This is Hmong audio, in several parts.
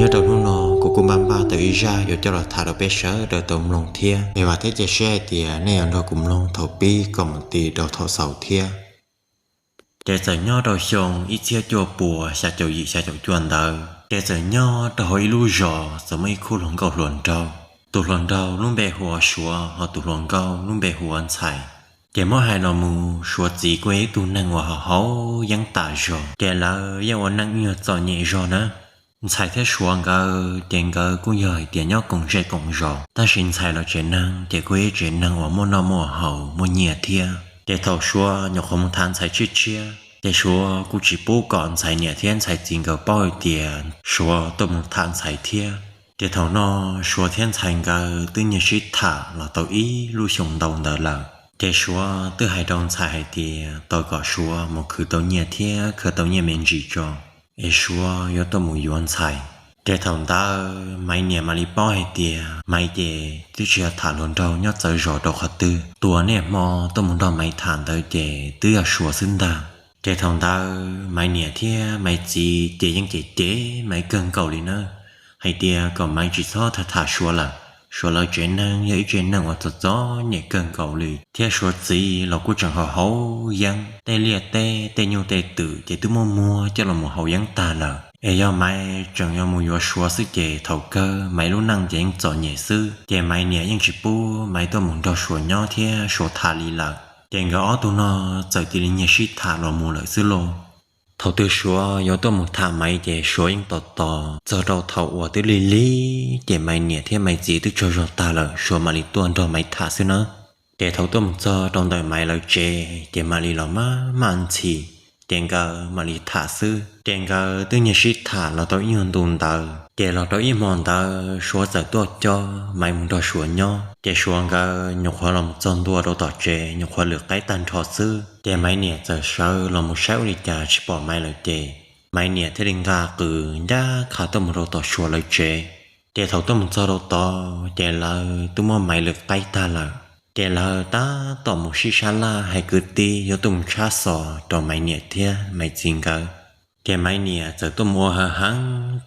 Nyob rau hnub no kuv kuj npaj npaj tau ib zaj yuav coj los tham rau peb sawv daws tau mloog thiab, es vam thiab cia siab hais tias nej yuav nrog kuv mloog thaum pib kom mus ti rau thaum xaus thiab. Ces txawm nyob rau xyoo ib txhiab cuaj puas xya caum yim xya caum cuaj ntawd, ces txawm nyob rau hauv ib lub zos txawm muaj ib khub hluas nkauj hluas nraug. Tus hluas nraug lub npe hu ua Suav, ho tus hluas nkauj lub npe hu ua Ntxhais. Ces muab hais los mus Suav txiv kuj yog ib tug neeg uas haus haus yeeb tas zog, ces lawv yeej ua neej ib nyuag txom nyem zog na. Ntxhais thiab Suav nkawd ces nkawd kuj yog hais tias nyob koom zej koom zos, tab sis Ntxhais los tsev neeg ces kuj yog ib tsev neeg uas muaj noj muaj haus muaj nyiaj thiab. Ces thaum Suav nyuam qhuav mus tham Ntxhais tshiab tshiab, ces Suav kuj tsis pub kom Ntxhais niam thiab Ntxhais txiv nkawd paub hais tias Suav tuaj mus tham Ntxhais thiab. Ces thaum no Suav thiab Ntxhais nkawd twb nyiag sib tham los tau ib lub xyoo ntau ntawd lawm. Ces Suav twb hais rau Ntxhais hais tias tos kom Suav mus khwv tau nyiaj thiab khaws tau nyiaj me ntsis tso, es Suav yuav tuaj mus yuav Ntxhais. Ces thaum ntawd Maiv niam mam li paub hais tias Maiv ces twb tsis yog tham hluas nraug nyob txawv zos rau qhov twg, tus uas niaj hmo tuaj mus nrog Maiv tham ntawd ces twb yog Suav xwb ntag. Ces thaum ntawd Maiv niam thiab Maiv txiv ces yeej cem cem Maiv kawg nkaus li na, hais tias kom Maiv tsis txhob tham tham Suav lawm. Suav lawv tsev neeg yog ib tsev neeg uas txom txom nyem kawg nkaus li, thiab Suav txiv los kuj tseem haus haus yeeb, tej liaj teb tej nyuj tej twm ces twb muab muag coj los mus haus yeeb tag lawm. Es yog Maiv tseem yuav mus yuav Suav xwb ces thaum kawg Maiv lub neej ces yeej txom nyem xwb. Ces Maiv niam yeej tsis pub Maiv tuaj mus nrog Suav nyob thiab Suav tham li lawm. Ces nkawd ob tug no txawm cia li nyiag sib tham los mus lawm xwb lauj. Thaum twg Suav yuav tuaj mus tham Maiv ces Suav yeej tos tos txog rau thaum uas twb lig lig ces Maiv niam thiab Maiv txiv twb tsaug zog tag lawm Suav mam li tuaj nrog Maiv tham xwb na. Ces thaum tuaj mus txog rau ntawm Maiv lawv tsev ces mam li los maj maj ntxhi, ces nkawd mam li tham xwb. Ces nkawd twb nyiag sib tham los tau ib nyuag ntu ntawd, ces los rau ib hmo ntawd Suav txawm tuaj coj Maiv mus nrog Suav nyob. Ces Suav nkawd nyuam qhuav los mus txog ntua rau tom tsev nyuam qhuav lwm qaib tag nrho xwb, ces Maiv niam txawm sawv los mus saib ua li cas tsis pom Maiv lawm ces Maiv niam thiaj li nqa qws ncaj qha tuaj mus rau tom Suav lawv tsev. Ces thaum tuaj mus txog rau tod ces lawv twb muab Maiv lwm qaib tag lawm. Ces lawv tab tom mus sib sab laj hais kwv tij yuav tuaj mus tshab xos rau Maiv niam thiab Maiv txiv nkawd. Ces Maiv niam txawm tuaj mus ua hav heev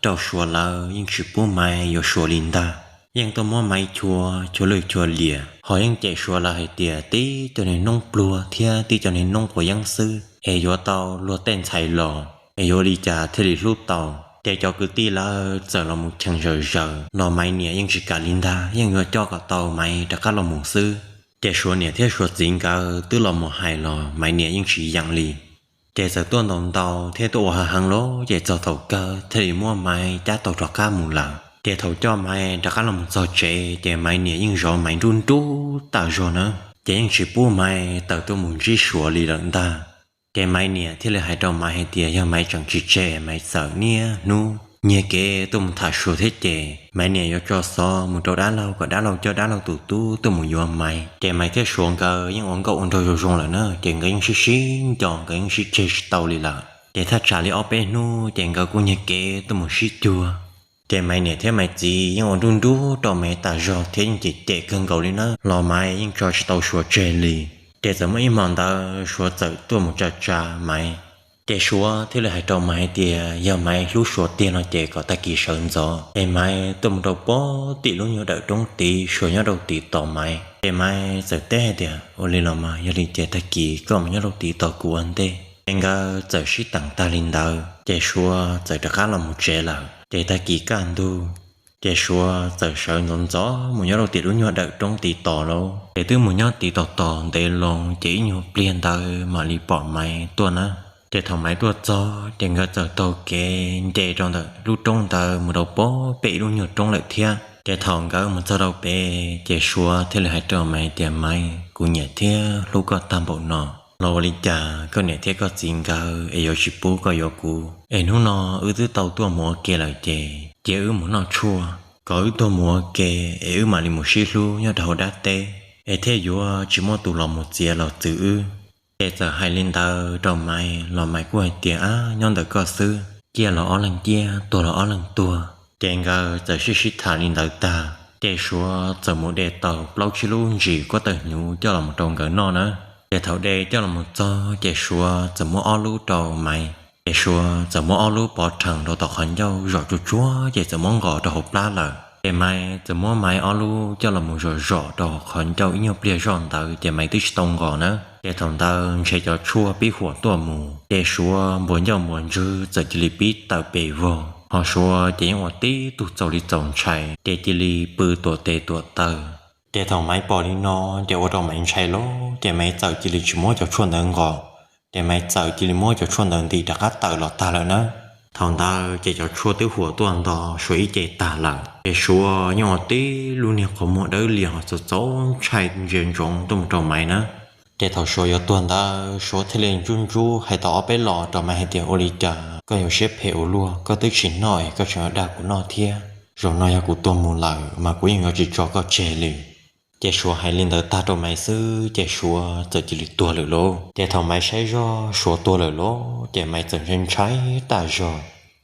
rau Suav lawv yeej tsis pub Maiv yuav Suav li ntag. Yeej tuaj muab Maiv chua chua lwj chua liam, ho yeej cem Suav lawv hais tias tib co niag noob pluag thiab tib co niag noob quav yeeb xwb es yuav tau luag tej ntxhais los, es yuav li cas thiaj li hlub tau. Ces cov kwv tij lawv txawm los mus cheem zawm zaws los Maiv niam yeej tsis kam li ntag, yeej yuav coj kom tau Maiv rov qab los mus xwb. Ces Suav niam thiab Suav txiv nkawd twb los mus hais los Maiv niam yeej tsis yeem li. Ces txawm tuaj ntaus ntaus thiab tuaj ua hav heev lawm ces txog thaum kawg thiaj li muab Maiv cab tau rov qab mus lawm. Ces thaum coj Maiv rov qab los mus txog tsev ces Maiv niam yeej zov Maiv nruj nruj tas zog na, ces yeej tsis pub Maiv tawm tuaj mus ntsib Suav li lawm ntag. Ces Maiv niam thiaj li hais rau Maiv hais tias yog Maiv tseem tsis tseg Maiv txawm niaj hnub nyiag kev tuaj mus tham Suav thiab ces Maiv niam yuav tso xov mus rau dab laug kom dab laug coj dab laug tus tub tuaj mus yuav Maiv. Ces Maiv thiab Suav nkawd yeej ua nkauj ua nraug zoo zoo lawm na, ces nkawd yeej sib sib nco, nkawd yeej sib tseg tsis tau li lawm. Ces thaj tsam li ob peb hnub ces nkawd kuj nyiag kev tuaj mus sib cuag. Ces Maiv niam thiab Maiv txiv yeej ua nruj nruj rau Maiv tas zog thiab yeej cem cem kawg nkaus li na, los Maiv yeej tso tsis tau Suav tseg li. Ces txawm muaj ib hmo ntawd Suav txawm tuaj mus tsa tsa Maiv. Ces Suav thiaj li hais rau Maiv hais tias yog Maiv hlub Suav tiag no ces kom tag kis sawv ntxov es Maiv tuaj mus rau pem tim lub nyuag dawm roob tid, Suav nyob rau tid tos Maiv. Ces Maiv txawm teb hais tias ua li los mas yog li ces tag kis koj mus nyob rau tid tos kuv ua ntej. Ces nkawd txawm sib teem tag li ntawd ces Suav txawm rov qab los mus tsev lawm. Ces tag kis kaj ntug ces Suav txawm sawv ntxov ntxov mus nyob rau tim lub nyuag dawm roob tid tos lauj. Ces twb mus nyob tid tos tos ntev loo ces ib nyuag pliag ntawd mam li pom Maiv tuaj na. Ces thaum Maiv tuaj txog ces nkawd txawm taug kev nce rau ntawm lub roob ntawd mus rau pem ib lub nyuag roob lawm thiab. Ces thaum nkawd mus txog rau pem ces Suav thiaj li hais rau Maiv tias Maiv, kuv nyiam thiab hlub koj tag npaum no los ua li cas koj niam thiab koj txiv nkawd es yuav tsis pub koj yuav kuv? Es hnub no wb twb tau tuaj mus ua ke lawm ces cia wb mus noj tshuaj kom wb tuag mus ua ke es wb mam li mus sib hlub nyob rau hauv dab teb es thiaj yuav tsis muaj tus los mus txiav los txwv wb. Ces txawm hais li ntawd rau Maiv los Maiv kuj hais tias ab, nyob ntawm koj xwb, ciaj los ob leeg ciaj, tuag los ob leeg tuag. Ces nkawd txawm sib sib tham li ntawd tag ces Suav txawm mus de tau plaub tsib lub ntsis kuab tawg hnyuv coj los mus rau nkawd noj na. Ces thaum de coj los mus txog ces Suav txawm muab ob lub rau Maiv. Ces Suav txawm muab ob lub pov rhees rau tom qhov ncauj zom tsuag tsuag ces txawm muab nqos rau hauv plab lawm. Ces Maiv txawm muab Maiv ob lub coj los mus zom zom rau hauv qhov ncauj ib nyuag pliag zoj ntawd ces Maiv twb tsis tau nqos na. Ces thaum ntawd ntshe cov tshuaj pib huam tuaj mus ces Suav npuas ncauj npuas ntswg txawm cia li pib tawm pes vog, ho Suav ces yeej ua tib tug txaus li txaus ntshai ces cia li pw tuam tes tuam taw. Ces thaum Maiv pom li no ces ua rau Maiv ntshai lawm ces Maiv txawm cia li tsis muab cov tshuaj ntawd nqos, ces Maiv txawm cia li muab cov tshuaj ntawd nti rov qab tawm los tag lawm na. Thaum ntawd ces cov tshuaj twb huam tuaj nto Suav ib ce tag lawm ces Suav yeej ua tib lub niag qhov muag dawb lias ho txaus txaus ntshai ntsia ntsoov tuaj mus rau Maiv na. Ces thaum Suav yuav tuag ntawd Suav thiaj li ntsub ntsub hais tau ob peb los rau Maiv hais tias, ua li cas koj yuav siab phem ua luaj, koj twb tsis noj es koj tseem yuav dag kuv noj thiab? Zaum no yog kuv tuag mus lawm mas kuv yeej yuav tsis tso koj tseg li. Ces Suav hais li ntawd tag rau Maiv xwb ces Suav txawm cia li tuag lawm lauj. Ces thaum Maiv saib zog Suav tuag lawm lauj ces Maiv txawm ntshai ntshai tas zog.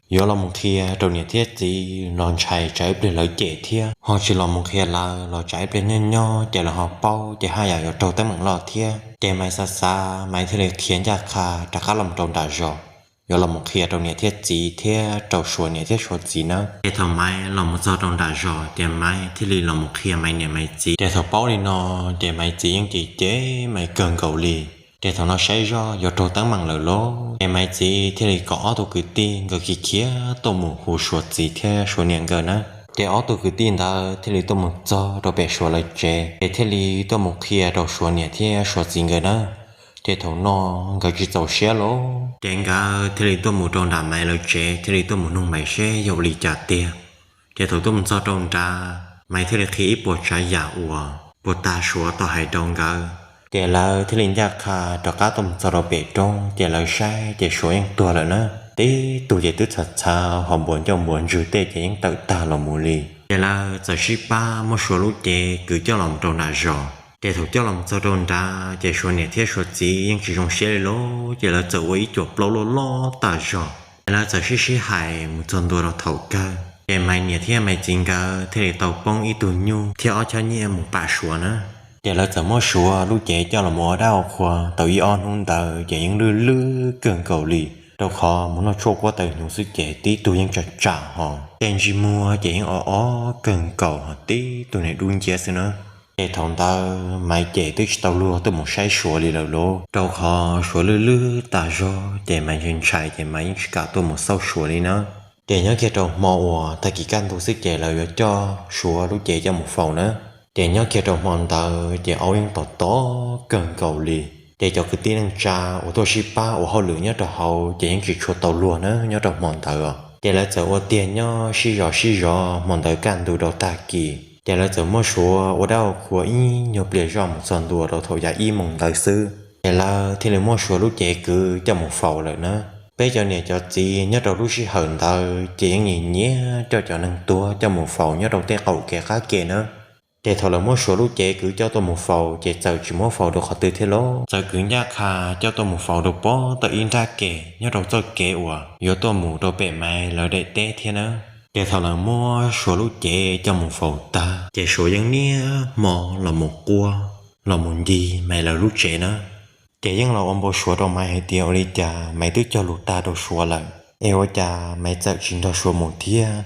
Yuav los mus qhia rau niam thiab txiv los ntshai tsam ib pliag lawv cem thiab, ho tsis los mus qhia lawv los tsam ib pliag nyob nyob ces lawv ho paub ces haj yam yuav raug teeb meem loj thiab. Ces Maiv xav xav Maiv thiaj li khiav ncaj qha rov qab los rau nram zos, yuav los mus qhia rau niam thiab txiv thiab rau Suav niam thiab Suav txiv nawb. Ces thaum Maiv los mus txog rau nram zos ces Maiv thiaj li los mus qhia Maiv niam Maiv txiv. Ces thaum paub li no ces Maiv txiv yeej cem cem Maiv kawg nkaus li. Ces thaum no saib zog yuav raug teeb meem lawm lauj ces Maiv txiv thiaj li kom ob tug kwv tij nkawd khiav khiav tuaj mus hu Suav txiv thiab Suav niam nkawd na. Ces ob tug kwv tij ntawd thiaj li tuaj mus txog rau pem Suav lawv tsev ces thiaj li tuaj mus qhia rau Suav niam thiab Suav txiv nkawd na. Ces thaum no nkawd tsis txaus siab lauj ces nkawd thiaj li tuaj mus rau nram Maiv lawv tsev thiaj li tuaj mus nug Maiv seb yog ua li cas tiag. Ces thaum tuaj mus txog rau nrad Maiv thiaj li qhia ib puas tsav yam uas puag ta Suav tau hais rau nkawd. Ces lawv thiaj li ncaj qha rov qab tuaj mus txog rau pem roob ces lawv saib ces Suav yeej tuag lawm na. Tib tug ces twb txhav txhav ho npuas ncauj npuas ntswg tej ces yeej tawm tag los mus li. Ces lawv txawm sib pab muab Suav lub cev kwv coj los rau nram zos. Ces thaum coj los txog rau nrad ces Suav niam thiab Suav txiv yeej tsis zoo siab li lauj ces lawv txawm ua ib cuam plaub loj loj tas zog. Ces lawv txawm sib sib hais mus txog ntua rau thaum kawg ces Maiv niam thiab Maiv txiv nkawd thiaj li tau poob ib tug nyuj thiab ob choj nyiaj mus pam Suav na. Ces lawv txawm muab Suav lub cev coj los ua dab ua qhua tau ib ob hnub ntawd ces yeej lwj lwj kawg nkaus li, rau qhov mus noj tshuaj kuab taws hnyuv xwb ces tib tug yeej tsam tsam ho tej ntsej muag ces yeej o o kawg nkaus ho tib tug niag dub nciab xwb na. Ces thaum ntawd Maiv ces twb tsis tau luag tuaj mus saib Suav li lawm lauj, rau qhov Suav lwj lwj tas zog ces Maiv ntshai ntshai ces Maiv yeej tsis kam tuaj mus xauj Suav li na. Ces nyob kiag rau hmo uas tag kis kaj ntug xwb ces lawv yuav coj Suav lub cev coj mus faus na. Ces nyob kiag rau hmo ntawd ces aub yeej tom tom kawg nkaus li. Ces cov kwv tij neej tsa uas tuaj sib pab ua hauj lwm nyob rau hauv ces yeej tsis tshua tau luag na nyob rau hmo ntawd os. Ces lawv txawm ua tiag nyob sib zov sib zov hmo ntawd kaj ntug rau tag kis ces lawv txawm muab Suav ua dab ua qhua ib nyuag pliag zoj mus txog ntua rau thaum yav ib moos ntawd xwb ces lawv thiaj li muab Suav lub cev kwv coj mus faus lawm na. Peb cov niam cov txiv nyob rau lub sij hawm ntawd ces yeej nyiam nyiam coj cov neeg tuag coj mus faus nyob rau tej qaum kev qab ke na. Ces thaum lawv muab Suav lub cev kwv coj tuaj mus faus ces txawm tsis muab faus rau qhov twg thiab lauj, txawm kwv ncaj qha coj tuaj mus faus rau pob tawm ib nrab ke nyob rau txoj kev uas yuav tuaj mus rau pem Maiv lawv daim teb thiab na. Ces thaum lawv muab Suav lub cev coj mus faus tag ces Suav yeej niaj hmo los mus quaj los mus ncig Maiv lawv lub tsev na. Ces yeej los ua npau suav rau Maiv hais tias ua li cas Maiv twb cog lus tag rau Suav lawm es ua cas Maiv txawm tsis nrog Suav mus thiab,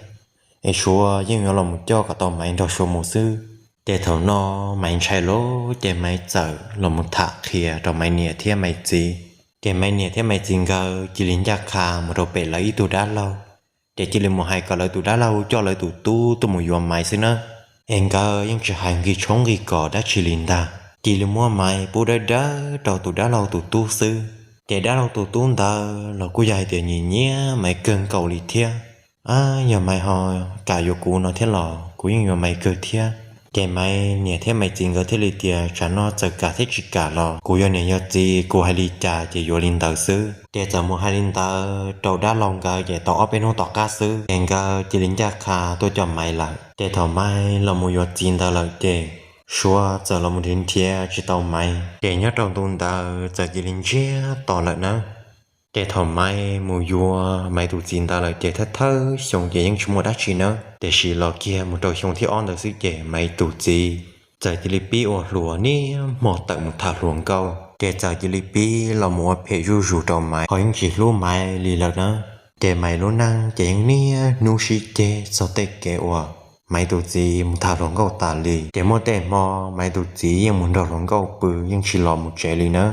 es Suav yeej yuav los mus coj kom tau Maiv nrog Suav mus xwb. Ces thaum no Maiv ntshai lawm ces Maiv txawm los mus tham qhia rau Maiv niam thiab Maiv txiv. Ces Maiv niam thiab Maiv txiv nkawd cia li ncaj qha mus rau pem lawv ib tug dab laug, ces cia li mus hais kom lawv tus dab laug coj lawv tus tub tuaj mus yuav Maiv xwb na. Es nkawd yeej tsis hais nqi tshoob nqi kos dab tsi li ntag, cia li muab Maiv pub dawb dawb rau tus dab laug tus tub xwb. Ces dab laug tus tub ntawd los kuj yog hais tias nyiam nyiam Maiv kawg nkaus li thiab. Ab, yog Maiv ho kam yuav kuv no thiab los kuv yeej yuav Maiv kawg thiab. Ces Maiv niam thiab Maiv txiv nkawd thiaj li tias tsam no txawm kam thiab tsis kam los kuv yog niam yog txiv, kuv hais li cas ces yuav li ntawd xwb. Ces txawm mus hais li ntawd rau dab laug nkawd ces tau ob peb hnub tom qab xwb ces nkawd cia li ncaj qha tuaj coj Maiv lawm. Ces thaum Maiv los mus yuav txiv ntawd lawm ces Suav txawm los mus nrhiav nrhiav tsis tau Maiv, ces nyob rau ntu ntawd txawm cia li ntsiag to lawm nawb. Ces thaum Maiv mus yuav Maiv tus txiv ntawd lawm ces thawj thawj xyoo ces yeej tsis muaj dab tsi nawb, tiam sis los kiag mus rau xyoo thib ob ntawd xwb ces Maiv tus txiv txawm cia li pib ua hluas niaj hmo tawm mus tham hluas nkauj. Ces txawm cia li pib los mus ua phem zuj zus rau Maiv, ho yeej tsis hlub Maiv li lawm na. Ces Maiv lub neej ces yeej niaj hnub sib ceg txog tej kev uas Maiv tus txiv mus tham hluas nkauj tas li. Ces muaj tej hmo Maiv tus txiv yeej mus nrog hluas nkauj pw, yeej tsis los mus tsev li na.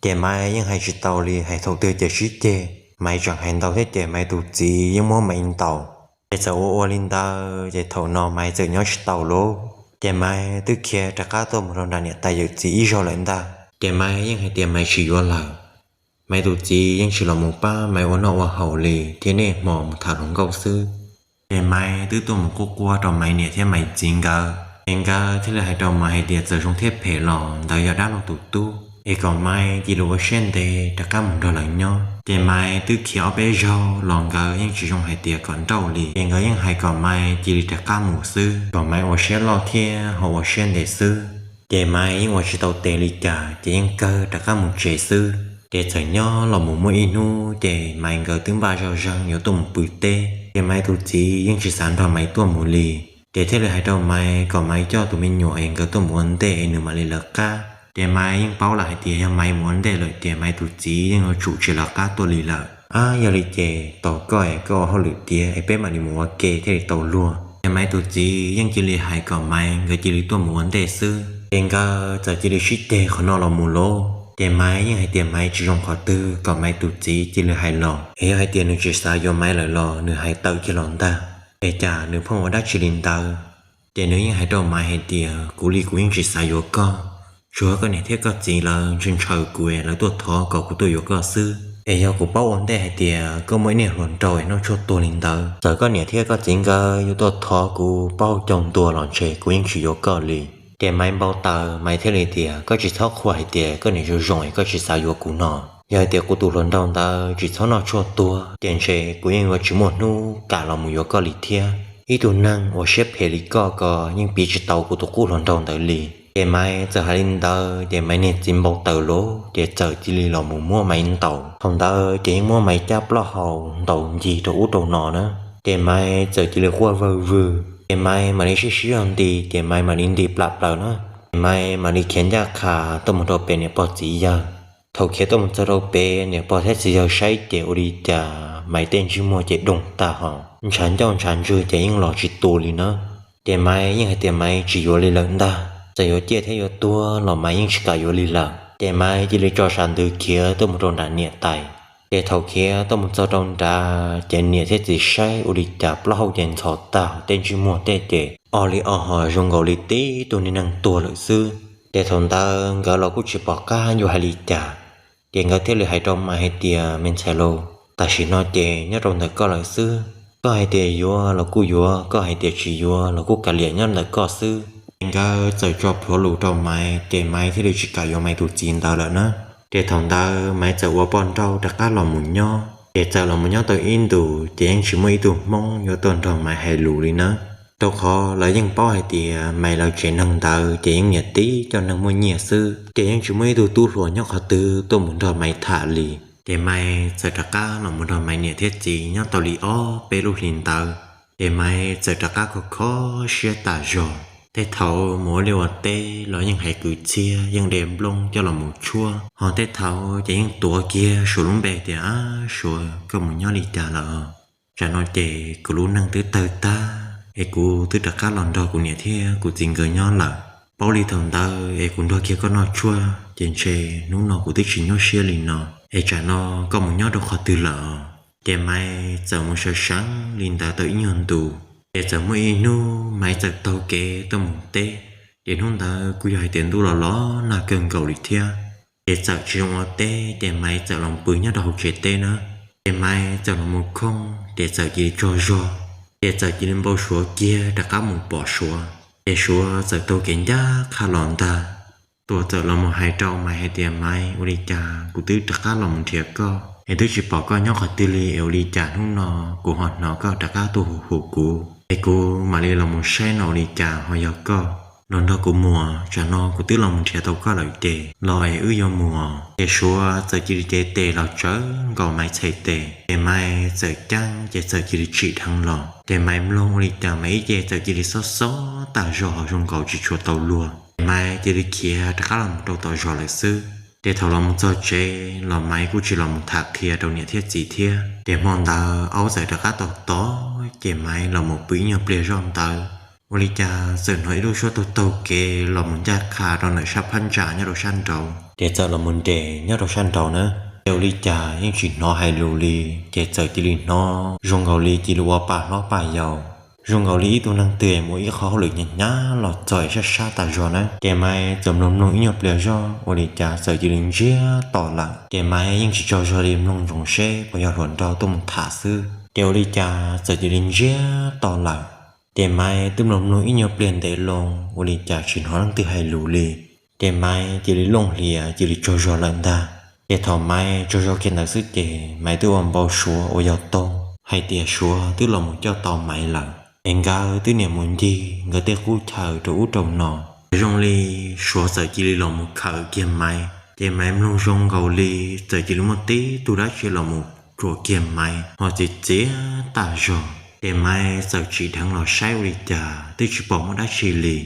Ces Maiv yeej hais tsis tau li, hais thaum twg ces sib ceg, Maiv tseem hais ntau thiab ces Maiv tus txiv yeej muab Maiv ntaus. Ces txawm ua ua li ntawd ces thaum no Maiv txawm nyob tsis tau lauj. Ces Maiv twb khiav rov qab tuaj mus rau nram niam tais yawm txiv ib zaug lawm ntag. Ces Maiv yeej hais tias Maiv tsis yuav lawm. Maiv tus txiv yeej tsis los mus pab Maiv ua noj ua haus li, thiab niaj hmo mus tham hluas nkauj xwb. Ces Maiv twb tuaj mus quaj quaj rau Maiv niam thiab Maiv txiv nkawd. Ces nkawd thiaj li hais rau Maiv hais tias txawm zoo thiab phem los ntawd yog dab laug tus tub, es kom Maiv cia li ua siab ntev rov qab mus nrog lawv nyob. Ces Maiv twb khiav ob peb zaug los nkawd yeej tsis zoo hais tias kom nrauj li, ces nkawd yeej hais kom Maiv cia li rov qab mus xwb, kom Maiv ua siab loj thiab ho ua siab ntev xwb. Ces Maiv yeej ua tsis tau tes li cas, ces yeej kawg rov qab mus tsev xwb. Ces txawm nyob los mus muaj ib hnub, ces Maiv nkawd twb npaj zog zeeg yuav tuaj mus pw teb, ces Maiv tus txiv yeej tsis xav nrog Maiv tuaj mus li. Ces thiaj li hais rau Maiv kom Maiv coj tus me nyuam es nkawd tuaj mus ua ntej es nws mam li lawv qab. Ces Maiv yeej paub lawm hais tias yog Maiv mus ua ntej lawm ces Maiv tus txiv yeej yuav tsum tsis lawv qab tuaj li lawm. Ab, yog li ces tos koj es koj ua hauj lwm tiav es peb mam li mus ua ke thiaj li tau luag. Ces Maiv tus txiv yeej cia li hais kom Maiv nkawd cia li tuaj mus ua ntej xwb. Ces nkawd txawm cia li sib ceg qhov no los mus lauj. Ces Maiv yeej hais tias Maiv tsis zoo qhov twg kom Maiv tus txiv cia li hais los, es yog hais tias nws tsis xav yuav Maiv lawm los nws hais tawm kiag los ntag. Es cas nws pheej ua dab tsi li ntawd? Ces nws yeej hais rau Maiv hais tias kuv li kuv yeej tsis xav yuav koj, tsuas koj niam thiab koj txiv lawv ntshaw ntshaw kuv es lawv tuaj thov kom kuv tuaj yuav koj xwb. Es yog kuv paub ua ntej hais tias koj muaj ib niag hluas nraug es noj tshuaj tuag li ntawd, txawm koj niam thiab koj txiv nkawd yuav tuaj thov kuv pab hau caug ntua los ntshe kuv yeej tsis yuav koj li. Ces Maiv npau taws, Maiv thiaj li tias koj tsis txhob qhuas hais tias koj niam zoo zoo es koj tsis xav yuav kuv no. Yog hais tias kuv tus hluas nraug ntawd tsis txhob noj tshuaj tuag ces ntshe kuv yeej yuav tsis muaj hnub kam los mus yuav koj li thiab. Ib tug neeg uas siab phem li koj ko yeej piv tsis tau kuv tus qub hluas nraug ntawd li. Ces Maiv txawm hais li ntawd ces Maiv niag txiv npau taws lauj, ces txawm cia li los mus muab Maiv ntaus. Thaum ntawd ces yeej muab Maiv cab plaub hau ntaus ncig rau ub rau no na. Ces Maiv txawm cia li quaj vawg vwg, ces Maiv mam li sib sib zog nti, ces Maiv mam li nti plam plaws na. Ces Maiv mam li khiav ncaj qha tuaj mus rau pem niam pog txiv yawg. Thaum khiav tuaj mus txog rau pem niam pog thiab txiv yawg saib ces ua li cas Maiv tej ntsej muag ces doog tag hos, ntshav ncauj ntshav ntswg ces yeej los tsis tu li na. Ces Maiv yeej hais tias Maiv tsis yuav li lawm ntag, txawm yuav ciaj thiab yuav tuag los Maiv yeej tsis kam yuav li lawm. Ces Maiv cia li tso sam ntws khiav tuaj mus rau nram niam tais. Ces thaum khiav tuaj mus txog rau nrad ces niam thiab txiv saib ua li cas plaub hau ces ntxhov tag, tej ntsej muag tej ces o li o hos zoo nkaus li tib tug niag neeg tuag lawm xwb. Ces thaum ntawd nkawd los kuj tsis pom qab yuav hais li cas. Ces nkawd thiaj li hais rau Maiv hais tias me ntxhais lauj, tam sim no ces nyob rau ntawm koj lawm xwb. Koj hais tias yuav los kuj yuav, koj hais tias tsis yuav los kuj kav liam nyob ntawm koj xwb. Ces nkawd txawm tso plhuav lus rau Maiv, ces Maiv thiaj li tsis kam yuav Maiv tus txiv ntawd lawm na. Ces thaum ntawd Maiv txawm ua poj nrauj rov qab los mus nyob, ces txawm los mus nyob tau ib ntus ces yeej tsis muaj ib tug Hmoob yuav tuaj nrog Maiv hais lus li na. Rau qhov lawv yeej paub hais tias Maiv lawv tsev neeg ntawd ces yeej nyiam tib cov neeg muaj nyiaj xwb, ces yeej tsis muaj ib tug tub hluas nyob qhov twg tuaj mus nrog Maiv tham li. Ces Maiv txawm rov qab los mus nrog Maiv niam thiab txiv nyob tau li ob peb lub hlis ntawd, ces Maiv txawm rov qab kho kho siab tas zog. Tej thaum mus ua liaj ua teb los yeej hais kwv txhiaj, yeej de nplooj coj los mus tshuab, ho tej thaum ces yeej tuav kiag Suav lub npe tias, Ab Suav, koj mus nyob li cas lawm? Tsam no ces kuv lub neej twb tawg tag es kuv twb rov qab los nrog kuv niam thiab kuv txiv nkawd nyob lawm. Paub li thaum ntawd es kuv nrog kiag koj noj tshuaj ces ntshe hnub no kuv twb tsis nyuaj siab li no. Es tsam no koj mus nyob rau qhov twg lawm? Ces Maiv txawm mus sawv seev li ntawd tau ib nyuag ntus, ces txawm muaj ib hnub Maiv txawm taug kev tuaj mus teb. Ces hnub ntawd kuj yog hais tias ntuj los los nag kawg nkaus li thiab. Ces txawm tsis zoo ua teb, ces Maiv txawm los pw nyob rau hauv tsev teb na. Ces Maiv txawm los mus khooj, ces txawm cia li tsaug zog, ces txawm cia li npau suav kiag rov qab mus pom Suav. Ces Suav txawm taug kev ncaj qha los ntag. Tuam txawm los mus hais rau Maiv hais tias, Maiv, ua li cas kuv twb rov qab los mus nrhiav koj es twb tsis pom koj nyob qhov twg li, es ua li cas hnub no kuv ho hnov koj rov qab tuaj hu hu kuv, es kuv mam li los mus saib no ua li cas ho yog koj los nrog kuv mus. Tsam no kuv twb los mus nrhiav tau koj lawm ces los es wb yuav mus. Ces Suav txawm cia li cev tes los tsawv nkaus Maiv txhais tes, ces Maiv txawm ceeb, ces txawm cia li tsim dheev los. Ces Maiv mloog ua li cas Maiv ib ce txawm cia li xob xob tag zog ho zoo nkaus tsis tshua tau luag. Ces Maiv cia li khiav rov qab los mus rau tom zos lawm xwb. Ces thaum los mus txog tsev los Maiv kuj tsis los mus tham qhia rau niam thiab txiv thiab. Ces hmo ntawd aub txawm rov qab tau tov, ces Maiv los mus pw ib nyuag pliag zoj ntawd, ua li cas txawm hnov ib lub suab taug taug kev los mus ncaj qha rau ntawm sab phab ntsa nyob rau sab nraud, ces txawm los mus nres nyob rau sab nraud na. Ces ua li cas yeej tsis hnov hais lus li, ces txawm cia li hnov zoo nkaus li cia li ua pa hlob pa yau, zoo nkaus li ib tug neeg twg mus ib qho hauj lwm hnyav hnyav los txog es sab sab tas zog na. Ces Maiv txawm mloog mloog ib nyuag pliag zoj, ua li cas txawm cia li ntsiag to lawm. Ces Maiv yeej tsis tsaug zog li, mloog ntsoov seb puas yog hluas nraug tuaj mus tham xwb. Ces ua li cas txawm cia li ntsiag to lawm. Ces Maiv twb mloog mloog ib nyuag pliag ntev loo, ua li cas tsis hnov leej twg hais lus li. Ces Maiv cia li looj hlias cia li tsaug zog lawm ntag. Ces thaum Maiv tsaug zog kiag ntawd xwb ces Maiv twb ua npau suav ua yog toog hais tias Suav twb los mus coj tau Maiv lawm, es nkawd twb niam mus ncig nkawd tej qub chaw rau ub rau no. Zoo li Suav txawm cia li los mus khawm kiag Maiv, ces Maiv mloog zoo nkaus li txawm cia li muaj tib tug dab tsi los mus ruam kiag Maiv ho txiv txiav tas zog. Ces Maiv txawm tsim dheev los saib ua li cas twb tsis pom muaj dab tsi li.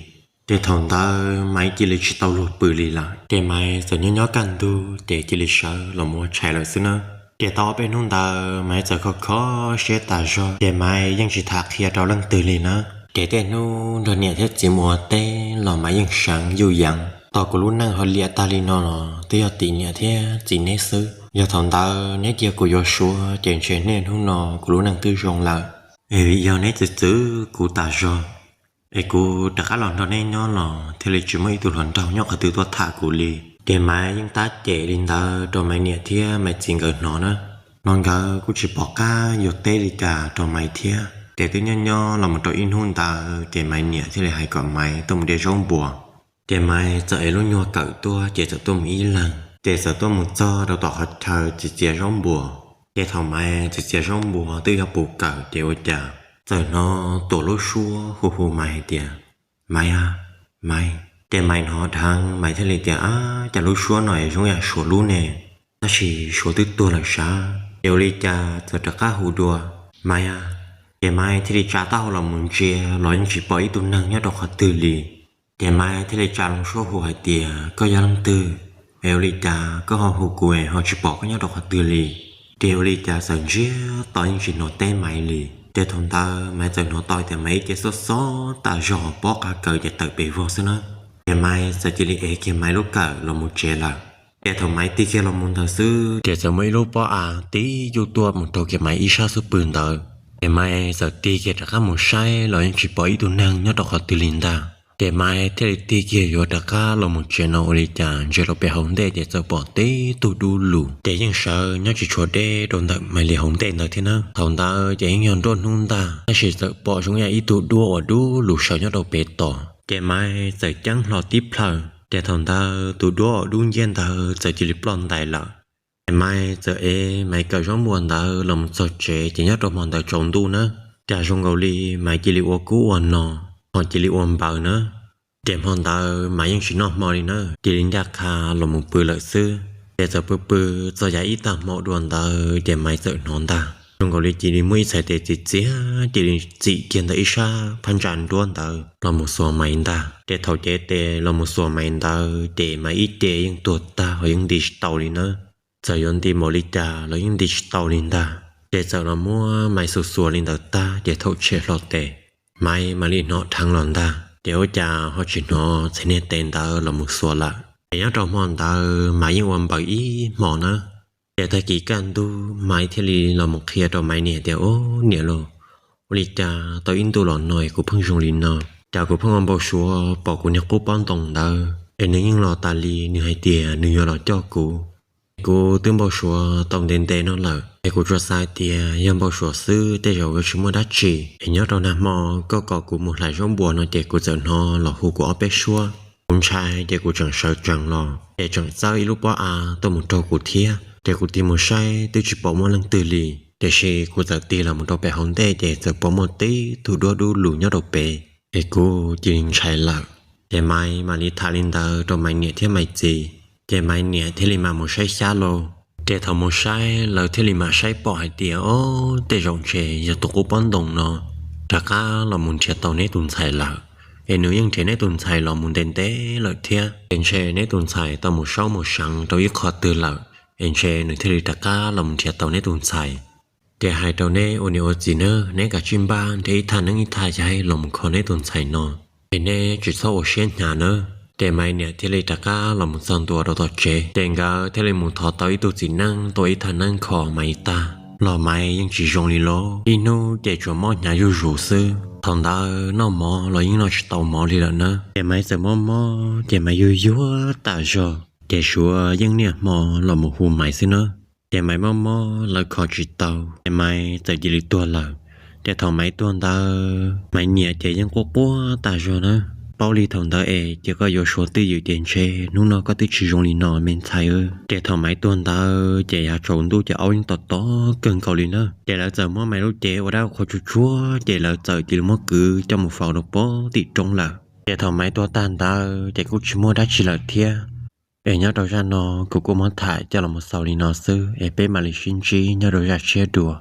Ces thaum ntawd Maiv cia li tsis tau luag pw li lawm, ces Maiv txawm nyob nyob kaj ntug ces cia li sawv los mus ua tshais lawm xwb na. Ces tau ob peb hnub ntawd Maiv txawm kho kho siab tas zog, ces Maiv yeej tsis tham qhia rau leej twg li na. Ces tej hnub nrog niam thiab txiv mus ua teb los Maiv yeej seev yuj yeev, tos kuv lub neej ho liam tag li no los twb yog tim niam thiab txiv neb xwb. Yog thaum ntawd neb cia kuv yuav Suav ces ntshe niaj hnub no kuv lub neej twb zoo lawm. Es vim yog neb txwv txwv kuv tas zog, es kuv rov qab los nrog neb nyob los thiaj li tsis muaj ib tug hluas nraug nyob qhov twg tuaj tham kuv li. Ces Maiv yeej tab cem li ntawd rau Maiv niam thiab Maiv txiv nkawd hnov na, mas nkawd kuj tsis pom qab yuav teb li cas rau Maiv thiab. Ces twb nyob nyob los mus rau ib hnub ntawd ces Maiv niam thiaj li hais kom Maiv tuaj mus de zaub npua. Ces Maiv txawm ev lub nyuag kawm tuaj ces txawm tuaj mus ib leeg, ces txawm tuaj mus txog rau tom qhov chaw txiav txiav zaub npua. Ces thaum Maiv txiav txiav zaub npua twb yuav puv kawm ces ua cas txawm hnov Tuam lub suab hu hu Maiv hais tias, Maiv a, Maiv. Ces Maiv hnov dheev Maiv thiaj li tias, Ab, cas lub suab no es zoo yam Suav lub ne, tab sis Suav twb tuag lawm sav. Ces ua li cas txawm rov qab hu dua, Maiv a. Ces Maiv thiaj li tsa taub hau los mus ntsia los yeej tsis pom ib tug neeg nyob rau qhov twg li. Ces Maiv thiaj li tsa loo suab hu hais tias, Koj yog leej twg? Es ua li cas koj ho hu kuv es ho tsis pom koj nyob rau qhov twg li? Ces ua li cas txawm ntsiag to yeej tsis hnov teb Maiv li. Ces thaum ntawd Maiv txawm hnov tau tias Maiv ib ce xob xob tas zog pob qa kawm ces tawm pes vog xwb na. Ces Maiv txawm cia li ev kiag Maiv lub kawm los mus tsev lawm. Ces thaum Maiv tig kiag los mus ntawd xwb ces txawm muaj ib lub pob av tib yuj tuaj mus raug kiag Maiv ib sab xub pwg ntawd. Ces Maiv txawm tig kiag rov qab mus saib los yeej tsis pom ib tug neeg nyob rau qhov twg li ntag. Ces Maiv thiaj li tig kiag yuav rov qab los mus tsev no ua li cas ntsia rau pem hauv ntej ces txawm pom tib tug dub lus ces yeej sawv nyob tsis tshua deb rau ntawm Maiv li hauv ntej ntawd thiab na. Thaum ntawd ces yeej yog nruab hnub ntag tab sis txawm pom zoo yam ib tug duab uas dub lus sawv nyob rau pem tos. Ces Maiv txawm ceeb hlo tib plhaw ces thaum ntawd tus duab uas dub nciab ntawd txawm cia li ploj ntais lawm. Ces Maiv txawm ev Maiv kawm zaub npua ntawd los mus txog tsev ces nyob rau hmo ntawd tsaus ntuj na, cas zoo nkaus li Maiv cia li ua kub ua no, ho cia li ua npaws na. Ces hmo ntawd Maiv yeej tsis noj hmo li na, cia li ncaj qha los mus pw lawm xwb. Ces txawm pw pw txog yav ib tag hmo dua ntawd ces Maiv txawm hnov ntag zoo nkaus li cia li muaj ib txhais tes txiv txiav cia li txim kiag ntawm ib sab phab ntsa nruab ntawd los mus xuas Maiv ntag. Ces thaum cev tes los mus xuas Maiv ntawd ces Maiv ib ce yeej tuag tag ho yeej nti tsis tau li na. Txawm yuav nti npaum li cas los yeej nti tsis tau li ntag. Ces txawm los muab Maiv xuas xuas li ntawd tag ces thaum tshem hlo tes, Maiv mam li hnov dheev los ntag ces ua cas ho tsis hnov txhais niag tes ntawd los mus xuas lawm. Ces nyob rau hmo ntawd Maiv yeej ua npaws ib hmo na. Ces tag kis kaj ntug Maiv thiaj li los mus qhia rau Maiv niam tias, Ub, niam lauj, ua li cas tau ib ntu los no kuv pheej zoo li no? Cas kuv pheej ua npau suav pom kuv niag qub pob ntoos ntawd es nws yeej los tas li, nws hais tias nws yuav los coj kuv. Kuv twb npau suav tau ntev ntev no lawm es kuv tsuas xav hais tias yog npau suav xwb tej zaum yuav tsis muaj dab tsi. Es nyob rau nag hmo koj kom kuv mus hlais zaub npua no ces kuv txawm hnov los hu kuv ob peb suab. Kuv ntshai ces kuv tseem sawv tsees los ces tseem txawb ib lub pob av tuaj mus raug kuv thiab. Ces kuv tig mus saib twb tsis pom muaj leej twg li, tiam sis kuv txawm tig los mus rau pem hauv ntej ces txawm pom muaj tib tug duab dub lus nyob rau pem. Ces kuv cia li ntshai lawm. Ces Maiv mam li tham li ntawd rau Maiv niam thiab Maiv txiv, ces Maiv niam thiaj li mam mus saib xyab lauj. Ces thaum mus saib lawv thiaj li mam saib pom hais tias, Ob, tej zaum ntshe yog tus qub pob ntoos no rov qab los mus nrhiav tau neb tus ntxhais lawm. es nws yeej nrhiav neb tus ntxhais los mus ntev ntev lawm thiab. Es ntshe neb tus ntxhais tau mus saub mus seev rau ib qho twg lawm, es ntshe nws thiaj li rov qab los mus nrhiav tau neb tus ntxhais. Ces hais rau neb ua niam ua txiv nawb, neb kav tsij npaj nrhiav ib thaj neeb ib thaj yaig los mus kho neb tus ntxhais no, es neb tsis txhob ua siab hnyav nawb. Ces Maiv niam thiaj li rov qab los mus txog ntua rau tom tsev, ces nkawd thiaj li mus thov tau ib tug txiv neeb tua ib thaj neeb kho Maiv tag los Maiv yeej tsis zoo li lauj. Ib hnub ces tsuas mob hnyav zuj zus xwb, thaum ntawd noj mov los yeej noj tsis tau mov li lawm na. Ces Maiv txawm mob mob ces Maiv yuag yuag tas zog, ces Suav yeej niaj hmo los mus hu Maiv xwb na. Ces Maiv mob mob lawv kho tsis tau, ces Maiv txawm cia li tuag lawm. Ces thaum Maiv tuag ntawd Maiv niam ces yeej quaj quaj tas zog na. Paub li thaum ntawd es ces koj yuav Suav twj ywm ces ntshe hnub no koj twb tsis zoo li no me ntxhais. Ces thaum Maiv tuag ntawd ces yav tsaus ntuj ces aub yeej tom tom kawg nkaus li na. Ces lawv txawm muab Maiv lub cev ua dab qhua tsuag tsuag ces lawv txawm cia li muab kwv coj mus faus rau pob tim roob lawm. Ces thaum Maiv tuag tag ntawd ces kuj tsis muaj dab tsi lawm thiab. Es nyob rau zaj no kuv kuj muab tham coj los mus xaus li no xwb, es peb mam li sib ntsib nyob rau zaj tshiab dua.